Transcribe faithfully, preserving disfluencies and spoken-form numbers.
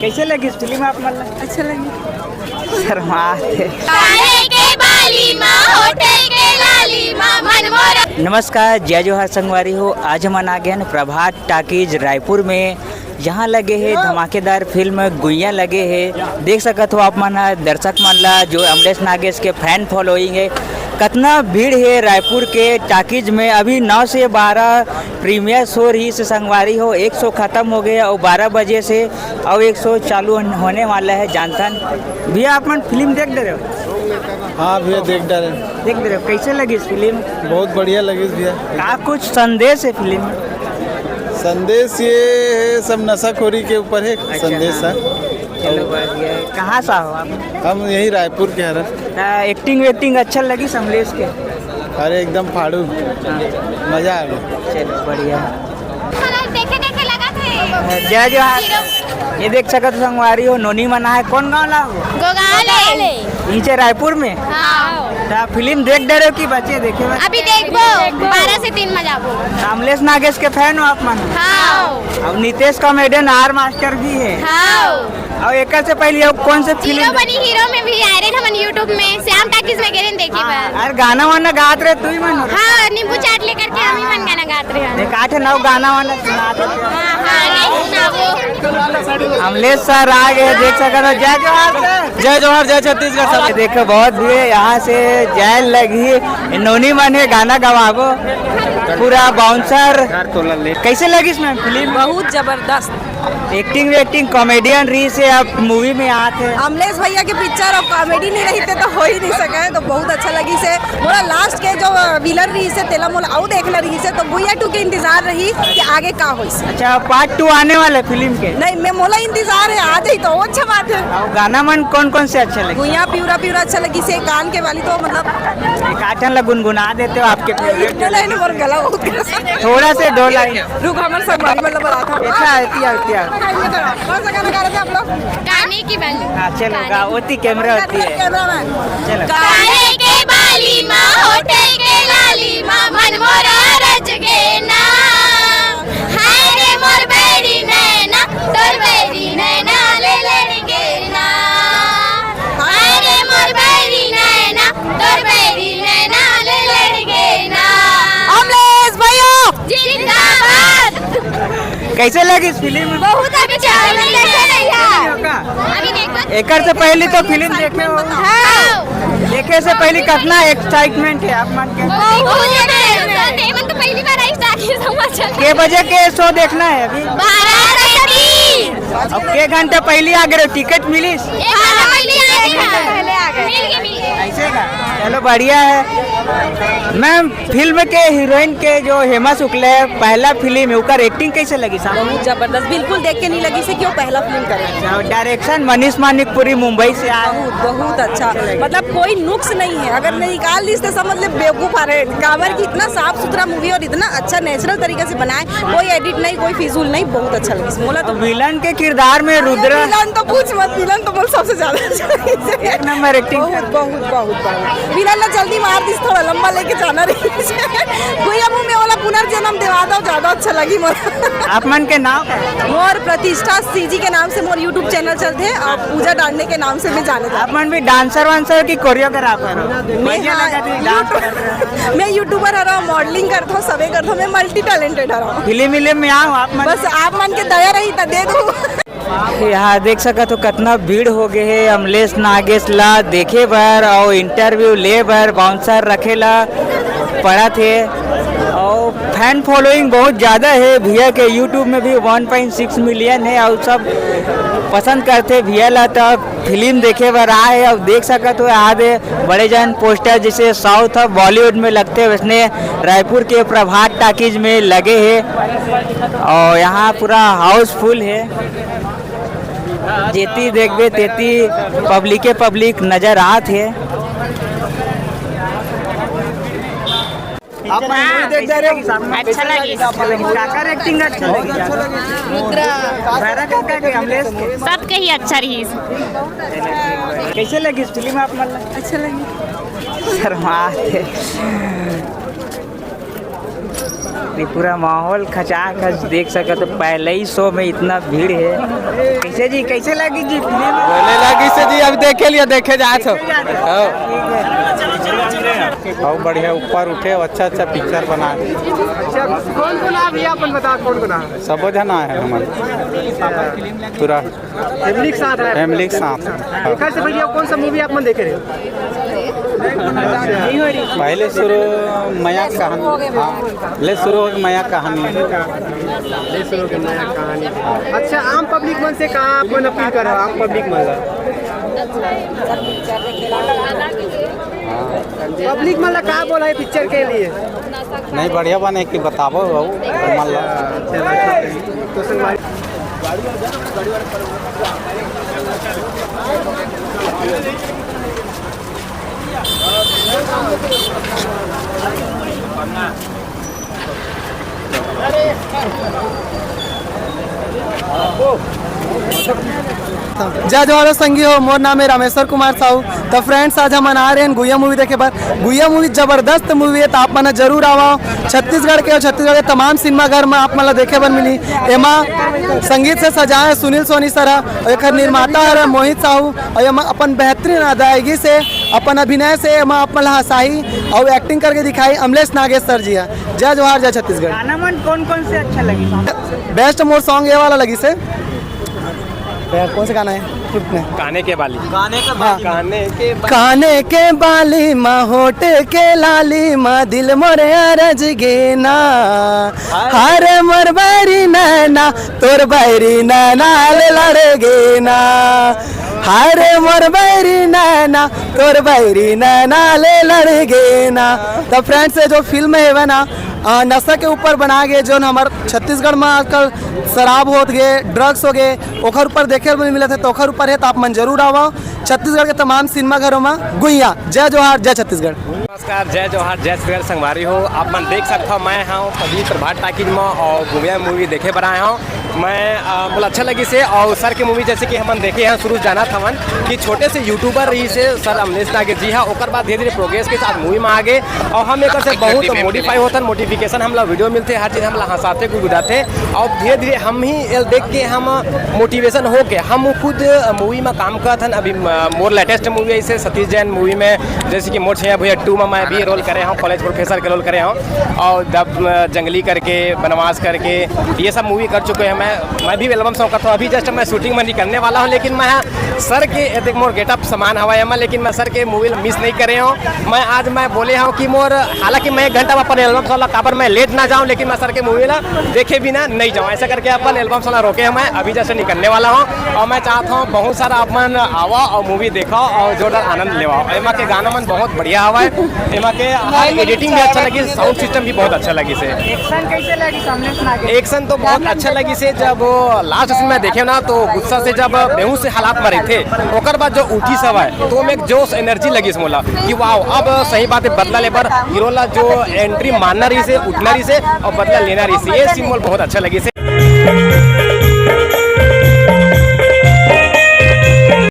कइसे लगिस फिल्म आप मन ला? अच्छा लगिस। शर्मात हे। काहे के बाली माँ, होठे के लाली माँ, मन मोर। नमस्कार, जय जोहार संगवारी हो। आज हमन आ गए हैं प्रभात टाकीज रायपुर में, जहाँ लगे हे धमाकेदार फिल्म गुइया लगे हे। देख सकत हो आप मन ह दर्शक मन ला, जो अमलेश नागेश के फैन फॉलोइंग हे, कतना भीड़ हे रायपुर के टाकीज में। अभी नौ से बारह प्रीमियर शो रहिस संगवारी हो, एक शो खत्म हो गए अउ बारह बजे से अउ एक शो चालू होने वाला है, जानथन। भैया, आप मन फिल्म देख डरे हो? हाँ भैया, देख डरे। देख डरे हो, कइसे लगिस फिल्म? बहुत बढ़िया लगिस भैया। का कुछ संदेश है फिल्म में? संदेश ये है, सब नशाखोरी के ऊपर है। अच्छा, संदेश हाँ। है। चलो, बढ़िया है। कहाँ से हो आप? हम यही रायपुर के हरन। एक्टिंग वेक्टिंग अच्छा लगिस अमलेश के? अरे एकदम फाड़ू, हाँ। मजा आ गया। चलो, बढ़िया। देखे देखे लगा थे। जय जोहार। ये देख सकत हो संगवारी हो, नोनी मन आए। कौन गाँव ला हो? गोगाले। नीचे रायपुर में? हाँ। त फिल्म देख डरे हो कि बचे देखे बर? अभी देखबो, बारह से तीन में जाबो। अमलेश नागेश के फैन हो आप मन? हाँ। अब नितेश कॉमेडियन आर मास्टर भी है। हाँ। अउ एकर से पहले अउ कौन से फिल्म हीरो बनी, हीरो में भी आए रहे हमन YouTube में, श्याम टाकीज में गे रहे देखे बर। अरे गाना वाना गात रहे तू ही मन। हाँ, नींबू चाट लेकर के हम ही मन गाना गात रहे हैं। एक आठ नौ गाना वाना सुना दे। हाँ, हाँ, नहीं सुनाबो। अमलेश सर आ गए, देख सकत हो। जय जोहार सर। जय जोहार, जय छत्तीसगढ़ सर। देखो बहुत भीड़ है, यहाँ से जाए लगी। नोनी मन हे गाना गवाबो, पूरा बाउंसर। कइसे लगिस मैम फिल्म? बहुत जबरदस्त। एक्टिंग वेक्टिंग कॉमेडियन रहिस हे, अब मूवी में आत हे। अमलेश भैया के पिक्चर अउ कॉमेडी नहीं रहिते तो हो ही नहीं सके, तो बहुत अच्छा लगिस हे। मोला लास्ट के जो विलन रहिस हे, तेला मोला अउ देखना रहिस हे, तो गुइया टू के इंतजार रही कि आगे का होइस। अच्छा, पार्ट टू आने वाला है फिल्म के? नहीं, मैं मोला इंतजार है, आ जाई तो अच्छा बात है। अउ गाना मन कौन कौन से अच्छा लगे? गुइया पिउरा पिउरा अच्छा लगिस हे, कान के वाली तो मतलब एक आठ ला गुनगुना देते हो आपके फेवरेट। इतना नहीं, मोर गला बहुत खराब। थोड़ा से दो लाइन। रुक, हमर संगवारी मतलब बड़ा था। अच्छा, एती आ, एती आ। कौन सा गाना गा रहे थे आप लोग? काने की बाली। हाँ, चलो, काने गा, की। ओती कैमरा ओती है। कैमरामैन। चलो। काने के बाली माँ, होठे के लाली माँ, मन मोरा रच गे ना। हाय रे मोर बैरी नैना, तोर बैरी नैना ले लड़ गे ना। हाय रे मोर बैरी नैना, तोर बैरी नैना ले लड़ गे ना। अमलेश भैया जिंदाबाद। कइसे लगिस फिल्म? बहुत अच्छा, अभी देखे नहीं है। का? अभी देखो। एकर से पहले तो फिल्म देखे हो? हाँ। देखे से पहले कितना एक्साइटमेंट है आप मन के? बहुत ज्यादा है। तो पहली बार आई, ताकि समझ चले। के बजे के शो देखना है अभी? बारह से तीन। अब के घंटा पहले आ गए हो, टिकट मिलिस? एक घंटा पहले आ गए। पहले आ गए। मिल गए, मिल गए। ऐसे का? चलो, बढ़िया है। मैम, फिल्म के हीरोइन के जो हेमा शुक्ला है, पहला फिल्म है, ओकर एक्टिंग कइसे लगिस आप? बहुत जबरदस्त, बिल्कुल देख के नहीं लगिस हे कि वो पहला फिल्म करे। अच्छा, डायरेक्शन मनीष मानिकपुरी मुंबई से आए। बहुत, बहुत अच्छा, मतलब कोई नुक्स नहीं है, अगर निकाल दिस तो समझ ले बेवकूफ आ रहे हैं। काबर कि इतना साफ सुथरा मूवी और इतना अच्छा नेचुरल तरीके से बनाए, कोई एडिट नहीं, कोई फिजूल नहीं, बहुत अच्छा लगिस मोला तो। विलन के किरदार में रुद्रा। विलन तो पूछ मत, विलन तो मोला सबसे ज्यादा अच्छा लगिस हे। एक नंबर एक्टिंग। बहुत, बहुत, बहुत, बहुत। विलन ला जल्दी मार दिस, थोड़ा लंबा लेके जाना रहिस। गुइया मुंह में वाला पुनर्जन्म देवा दो, ज्यादा अच्छा लगी मोला। आप मन के नाम? मोर प्रतिष्ठा सीजी के नाम से मोर YouTube चैनल चलथे अउ पूजा डांडे के नाम से मैं जाने जाथों। आप मन भी डांसर वांसर की कोरियोग्राफर हो? मैं, बढ़िया हाँ, लगा थी डांस कर रहे हो। मैं यूट्यूबर हरव, मॉडलिंग करथों, सबे करथों, मैं मल्टी टैलेंटेड हरव। फिल्म विल्म में आओ आप मन। बस आप मन के दया रही त दे दो। यहाँ देख सकत हो कतना भीड़ हो गए हे अमलेश नागेश ला देखे बर अउ इंटरव्यू ले बर। बाउंसर रखे ला पड़त हे अउ फैन फॉलोइंग बहुत ज्यादा हे भैया के। YouTube में भी वन पॉइंट सिक्स मिलियन हे अउ सब पसंद करथे भैया ला, तब फिल्म देखे बर आए हे। अउ देख सकत हो यहाँ दे बड़े जन पोस्टर जैसे साउथ अउ बॉलीवुड में लगथे वैसने रायपुर के प्रभात टाकीज में लगे हे अउ यहाँ पूरा हाउसफुल हे। जेती देखबे तेती पब्लिके पब्लिक नजर आत हे। आप मन मूवी देख जा रहे हो? अच्छा लगिस। काकर एक्टिंग अच्छा लगिस? रुद्रा। भैरा काका के, अमलेश के? सबके ही अच्छा रहिस। कइसे लगिस फिल्म आप मन ला? अच्छा लगिस। शर्मात हे। पूरा माहौल खचाखच देख सकत हो, पहले ही शो में इतना भीड़ है। कैसे जी, कैसे लगी जी फिल्म? बोले लगी से जी, अब देखे लिया, देखे जात हो। हाँ। बहुत बढ़िया, ऊपर उठे, अच्छा अच्छा पिक्चर बना। अच्छा, कौन कौन आ भैया, अपन बता, कौन कौन आ? सबो झन आए हैं हमन, पूरा फैमिली के साथ है। फैमिली के साथ। एखर से बढ़िया कौन सा मूवी आप मन देखे रहे? पहले शुरू मया कहानी, हाँ, ले शुरू हो मया कहानी। ले शुरू के मया कहानी। अच्छा, आम पब्लिक मन से का आप मन अपील कर रहे हो, आम पब्लिक मन ला? पब्लिक मन ला का बोला है पिक्चर के लिए? नहीं, बढ़िया बने कि बताबो बाबू, मन ला। तो संगवारी जय जोहार संगी हो, मोर नाम है रामेश्वर कुमार साहू। तो फ्रेंड्स, आज हमन आ रहे हैं गुइया मूवी देखे बर। गुइया मूवी जबरदस्त मूवी है, तो आप मन जरूर आवा। छत्तीसगढ़ के और छत्तीसगढ़ के तमाम सिनेमा घर में आप मन ला देखे बर मिली। एमा संगीत से सजाए सुनील सोनी सर ह, और एकर निर्माता हर मोहित साहू, और एमा अपन बेहतरीन अदायगी से, अपन अभिनय से एमा आप मन ला हंसाही और एक्टिंग करके दिखाई अमलेश नागेश सर जी ह। जय जोहार, जय छत्तीसगढ़। गाना मन कौन कौन से अच्छा लगी? बेस्ट मोर सॉन्ग ये वाला लगी से। भैया, कौन सा गाना है? रुक ना। काने के बाली। हाँ। काने के बाली। काने के बाली मा, होठ के लाली मा, दिल मोरे अरज गेना। हाय। हारे मोर बैरी नैना, तोर बैरी नैना ले लड़ गेना। हारे मोर बैरी नैना, तोर बैरी नैना ले लड़ गेना। तो फ्रेंड्स, ये जो फिल्म है ना, अ, नशा के ऊपर बना के, जो हमार छत्तीसगढ़ में आजकल शराब होत गे, ड्रग्स हो गए, ओखर ऊपर देखे बर मिलत है, तो ओखर ऊपर है, तो आप मन जरूर आवा छत्तीसगढ़ के तमाम सिनेमा घरों में। गुइया, जय जोहार, जय छत्तीसगढ़। नमस्कार, जय जोहार, जय छत्तीसगढ़ संगवारी हो। आप मन देख सकत हो, मैं हूँ अभी प्रभात टाकीज में और गुइया मूवी देखे बर आए हूँ। मैं, अ, मोला अच्छा लगी से, और सर के मूवी जैसे कि हमन देखे हैं शुरू जाना थवन कि छोटे से यूट्यूबर रही से सर अमलेश नागेश जी हा, ओकर बाद धीरे धीरे प्रोग्रेस के साथ मूवी में आ गए और हम एक से बहुत मॉडिफाई होतन, मॉडिफिकेशन हमला वीडियो मिलते, हर चीज़ हमला हंसाते गुदगुदाते और धीरे धीरे हम ही ये देख के हम मोटिवेशन हो के हम खुद मूवी में काम करत हन। अभी, अ, मोर लेटेस्ट मूवी है इसे सतीश जैन मूवी में, जैसे कि मोर छैया भुइयां टू में मैं भी रोल करे हूँ, कॉलेज प्रोफेसर के रोल करे हूँ और द, अ, जंगली करके, बनवास करके, ये सब मूवी कर चुके हैं। मैं मैं भी एल्बम सॉन्ग करता हूँ। अभी जस्ट मैं शूटिंग में निकलने वाला हूँ, लेकिन मैं सर के, देख मोर गेटअप समान हवा है, लेकिन मैं सर के मूवी मिस नहीं करे हूँ। मैं आज मैं बोले हूँ कि मोर, हालांकि मैं एक घंटा अपन एल्बम सॉन्ग काबर मैं लेट ना जाऊँ, लेकिन मैं सर के मूवी ला देखे बिना नहीं जाऊँ, ऐसा करके अपन एल्बम सॉन्ग रोके हैं। मैं अभी जस्ट निकलने वाला हूँ और मैं चाहता हूँ बहुत सारा अपन आवा और मूवी देखा और जोरदार आनंद लेवा। एमा के गाना मन बहुत बढ़िया हवा है, एमा के हर एडिटिंग भी अच्छा लगी, साउंड सिस्टम भी बहुत अच्छा लगी से। एक्शन कैसे लगी सामने से आगे? एक्शन तो बहुत अच्छा लगी से, जब लास्ट सीन में देखे ना तो गुस्सा से जब बेहोश से हालात में रही थे, ओकर बाद जो उठी सब है तो में एक जोश एनर्जी लगी से मोला कि वाह, अब सही बात है बदला लेबर हीरो ला जो एंट्री मारना रही से, उठना रही से और बदला लेना रही से, ये सीन मोला बहुत अच्छा लगी से।